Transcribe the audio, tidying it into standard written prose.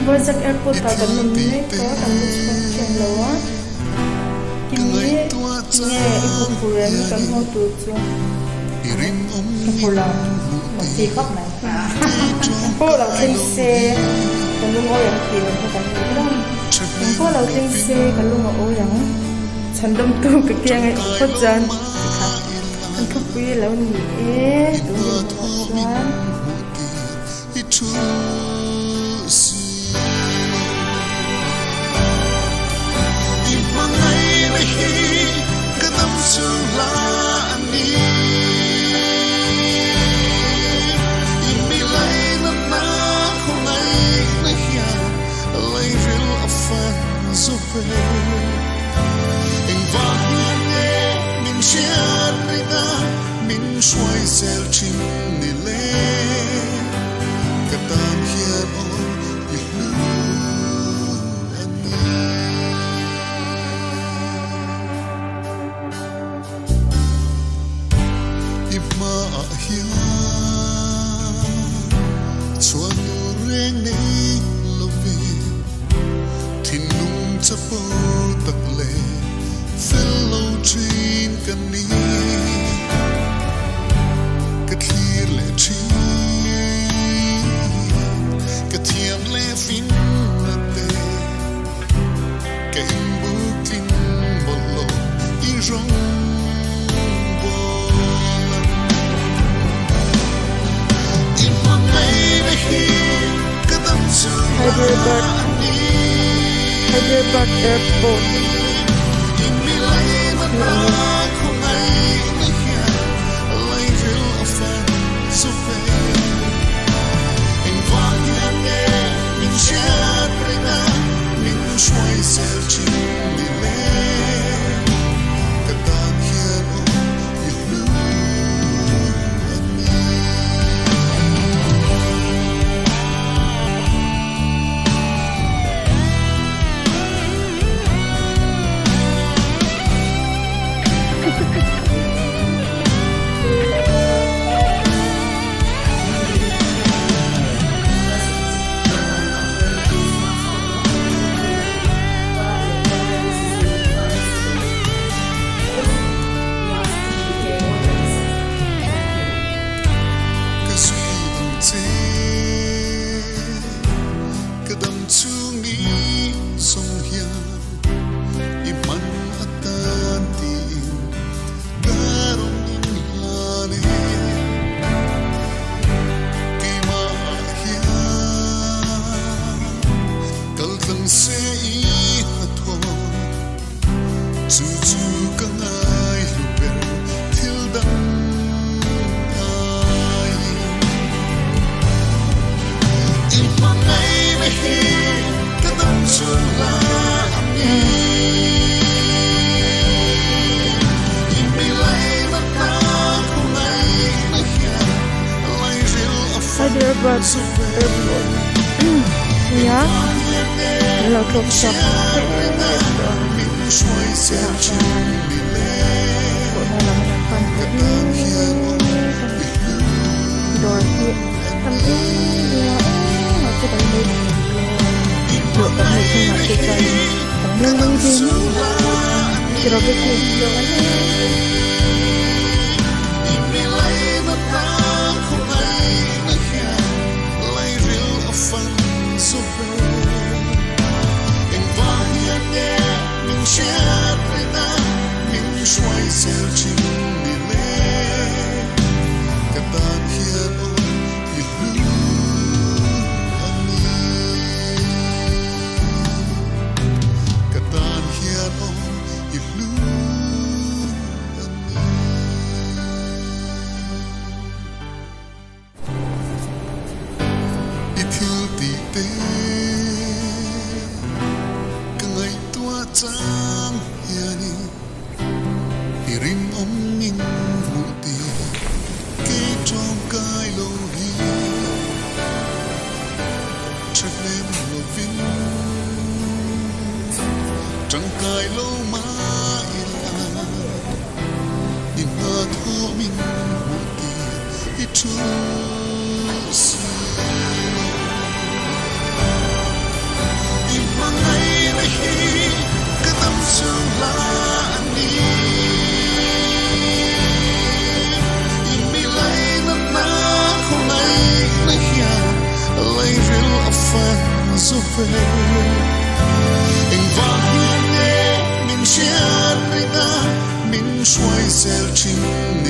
Vawizak airport ah kan awm mek a, kan la chhuak thiam lo a. Kimi nge i huphurh em kan haw tur chu? Ka phur lo, ka chi khawp mai. Eng pawh lo thleng se ka lung awi ang tih lam kha kan nei hlawm. Eng pawh lo thleng se ka lung a awi ang. Chhandawmtu ka kiang a awm phawt chuan tikha kan thupui a lo ni e tun dinhmunah chuan. Ka tan hian aw i hlu a ni. I hmaah hian chhuan tur reng nei lovin thinlung chapo tak leh fel lo thin ka ni. Ka thlir leh thin, ka thiam leh fin na te, ka inbuk tling mawlh lo i rawng bawl ang. I hmangaihna hi ka dam chhung la a ni. Hyderabad Airport. Ka zui ang che. Ka dam chhung ni zawng hian i hman atan tiin ka rawn inhlan e. Keimah ah hian kal tlang se i hnathawh chu chu ka ngai hlu ber thil dang aiin. I hmangaihna hi ka dam chhung hla a ni. I milaina hna khawngaihna hian lairil a fan Hyderabad zo ve. Airport nia an lo thlawk chhuak mek tawh a tunah chuan thlawhna lam an pan ta mek a ni dawr hi tam em em a engmah chu kan lei thei lo hlawh kan neih hnungah te chuan kan la lei ve mai tiraw Becky. I thil tih te ka ngaihtuah chang hianin i rinawm ning hmuh tih kei tawngkai lo hi thahnem lovin tangkai lo mah ila i hna thawmin hmuh tih i thu si lo. zo ve. Engvang hian nge min hriat reng a, min hruai zel thin.